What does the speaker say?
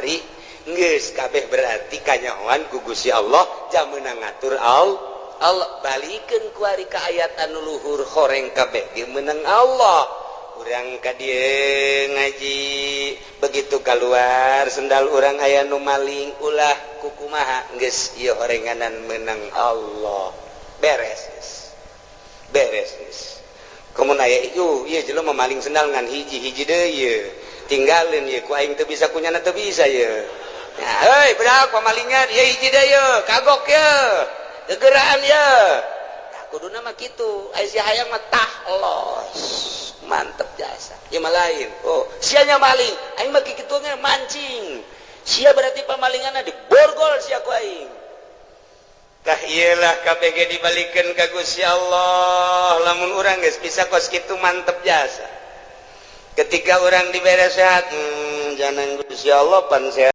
Kuari geus kabeh berarti kanyahoan ku Gusti Allah jam meunang ngatur Allah. Allah balikeun kuari ka ayat anu luhur, horeng kabeh ge meunang Allah. Urang ka dieu ngaji, begitu keluar sendal urang aya nu maling, ulah kukumaha, geus ieu horenganan meunang Allah, beres geus, beres geus. Komo aya ieu ieu jelema maling sendal ngan hiji, hiji deui ieu tinggalin ieu ku aing teu bisa, kunyana teu bisa ieu. Nah, heuy budak pamalingan ieu, hiji deui ieu, kagok ieu, gegeraan ieu. Tah, kuduna mah kitu. Aya si hayang mah tah los mantep jasa ieu mah lain. Oh, sia nya maling, aing mah kitu mancing sia, berarti pamalinganna diborgol sia ku aing. Tah, iyalah, KBG dibalikan ka Gusti Allah. Lamun urang geus bisa kos kitu, mantep jasa. Ketika orang dibere sehat, jangan Gusti Allah pan sehat.